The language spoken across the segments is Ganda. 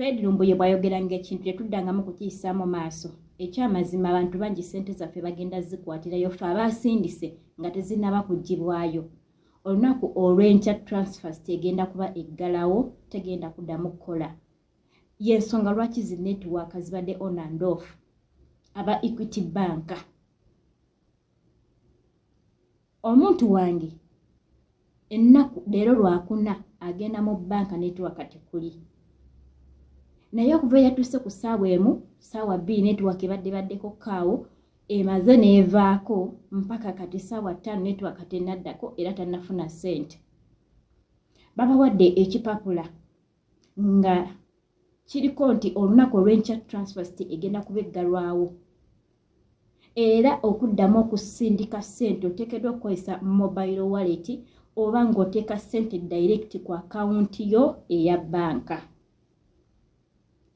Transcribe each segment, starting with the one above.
Fred Lumbuye bw'ayogeranga ekintu tetuddangamu kukiyisa mu maaso. Ekyamazima abantu bangi ssente zaffe bagenda zikwatirayo ffe abaasindise nga tezinnaba kuggyibwayo. Olunaku olw'enkya Transfast egenda kuba eggalawo, tegenda kuddamu kukola. Y'ensonga lwaki zi netiwaaka zibadde on and off. Aba Equity Bank. Omuntu wange ennaku leero lwakuna agenda mu bbanka netiwaaka tekuli. Naye okuva eyatuuse ku ssaawa 1, ssaawa 2 netiwaaka ebadde baddeko kaawo emaze n'evaako mpaka kati ssaawa 5 netiwaaka tennaddako era tannafuna ssente. Babawadde ekipapula nga kiriko nti olunaku olw'enkya Transfast egenda kuba eggalwawo. Era okuddamu okusindika ssente oteekeddwa okukozesa mobile wallet oba ng'oteeka ssente direct ku akawunti yo eya bbanka.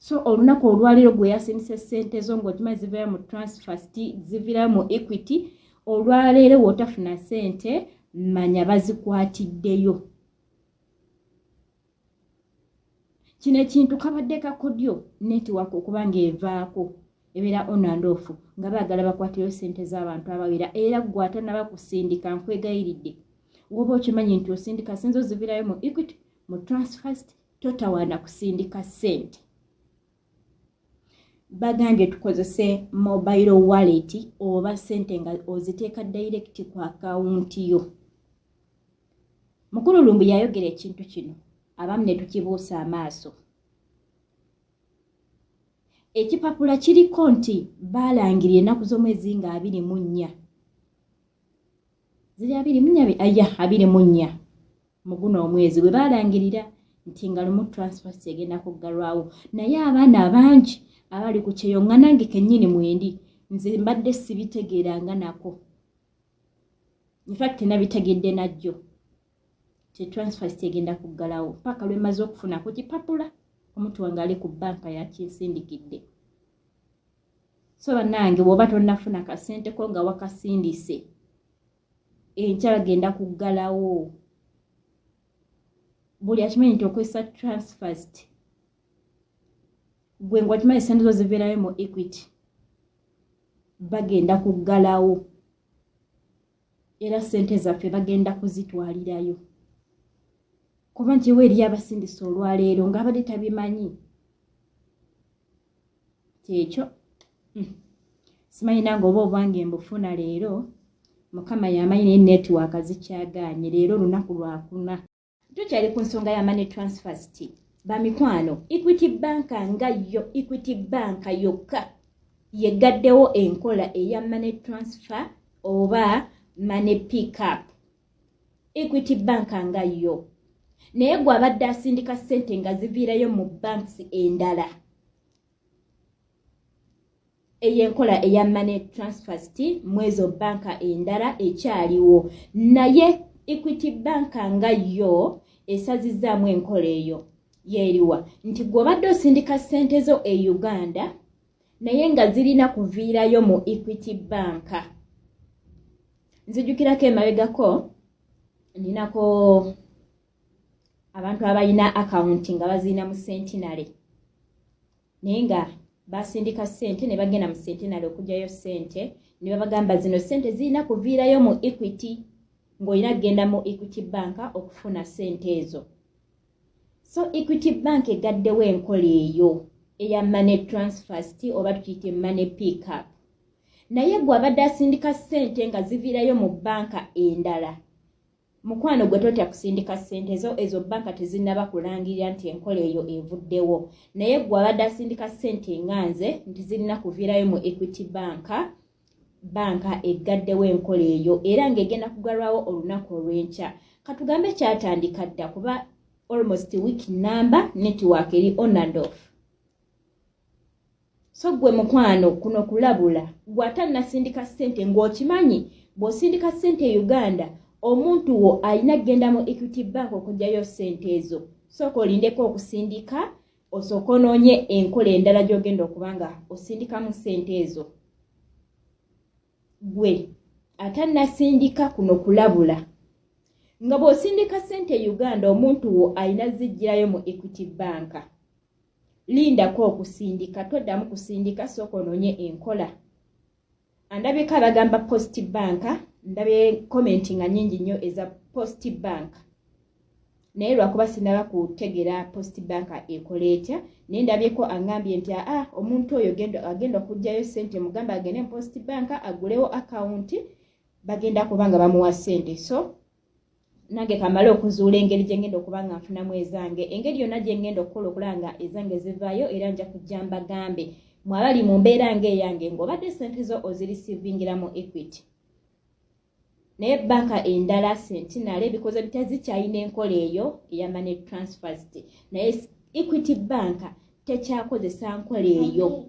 So olunaku olwaleero gwe yasindise ssente zo ng'okimanyi ziviirayo mu Transfast, ziviirayo mu Equity, olwaleero w'otafuna ssente manya bazikwatiddeyo. Kino ekintu kabadde kakodyo netiwaaka okuba ng'evaako ebeera on and off nga baagala bakwatireyo ssente z'abantu abawera. Era ggwe atannaba kusindika nkwegayiridde, woba okimanyi nti osindika ssente zo ziviirayo mu Equity, mu Transfast, totawaana kusindika ssente. Bagambye tukozese mobile wallet oba ssente nga oziteeka direct ku akawunti yo. Mukulu Lumbu yayogera ekintu kino abamu ne tukibuusa amaaso. Ekipapula kiriko nti baalangirira ennaku z'omwezi nga 24. Ziri 24, aya 24 mu guno omwezi bwe baalangirira nti nga lumu Transfast egenda kuggalwawo. Naye abaana abangi abali ku kyeyo nga nange kennyini mwendi, nze mbadde sibitegeeranga nako. In fact nabitegedde najjo te Transfast egenda kuggalawo paka lwe mmaze okufuna ku kipapula omuntu wange ali ku bbanka yakinsindikidde. So bannange bw'oba tonnafuna kasente ko nga wakasindise, enkya bagenda kuggalawo. Buli akimanyi nti okozesa Transfast, gwe ng'okimanyi ssente zo ziviirayo mu Equity, bagenda kuggalawo era ssente zaffe bagenda kuzitwalirayo. Kuba nti ewa eri abasindise olwaleero ng'abadde tabimanyi kyekyo. Simanyi nange oba obwange mbufuna leero, Mukama yamanyi, naye netiwaaka zikyagaanye leero olunaku lwakuna. Tukyali ku nsonga ya money transfers. Bamikwano, Equity Bank nga yo Equity Bank yokka yegaddewo enkola eya money transfer oba money pickup. Equity Bank nga yo. Naye gwe abadde asindika ssente nga ziviirayo mu banks endala, eyo enkola eya money transfers mwezo banka endala ekyaliwo, naye Equity Bank nga yo esazizzaamu enkola eyo. Yeeriwa nti gwe obadde osindika ssente zo e Uganda naye nga zirina kuviirayo mu Equity Bank. Nzijukirako emabegako ninako abantu abalina akawunti nga bazirina mu Centenary, naye nga basindika ssente ne bagenda mu Centenary okugyayo ssente ne babagamba zino ssente zirina kuviirayo mu Equity, ng'olina kugenda mu Equity Bank okufuna ssente ezo. So Equity Bank egaddewo enkola eyo eya money transfers oba tukiyite money pickup. Naye gwe abadde asindika ssente nga ziviirayo mu banka endala, mukwano gwe totya kusindika ssente zo, ezo banka tezinnaba kulangirira nti enkola eyo evuddewo. Naye gwe abadde asindika ssente nga nze nti zirina kuviirayo mu Equity Bank, banka eggaddewo enkola eyo era ng'egenda kugalwawo olunaku olw'enkya. Katugambe kyatandika dda kuba almost week number network eri on and off. So gwe mukwano, kuno kulabula gwe atannasindika ssente ng'okimanyi bw'osindika ssente e Uganda omuntu wo alina kugenda mu Equity Bank okugyayo ssente ezo. Sooka olindeko okusindika, osooka onoonye enkola endala gy'ogenda okuba nga osindikamu ssente ezo. Gwe atannasindika, kuno kulabula nga bw'osindika ssente e Uganda omuntu wo alina zijjirayo mu Equity Bank. Lindako okusindika, toddamu kusindika, sooka onoonye enkola. Andabyeko abagamba Post Bank, ndabye comment nga nyingi nnyo eza Post Bank, naye lwakuba sinaba kutegera Post Bank ekola etya. Naye ndabyeko angambye nti aa, omuntu oyo agenda okugjayo sente, mugamba agende mu Post Bank agulewo akawunti, bagenda kuba nga bamuwa sente. So nange kamale okuzuula engeri gye ngenda okuba nga nfunamu ezange, engeri yonna gye ngenda okukola okulaba nga ezange zivaayo, era nja kujja mbagambe. Mwabali mu mbeera ng'eyange, ng'obadde sente zo ozireceivingira mu Equity, naye banka endala, Centenary, ebikoze bitya, zikyalina enkola eyo eya money transfers, naye Equity Bank tekyakozesa nkola eyo.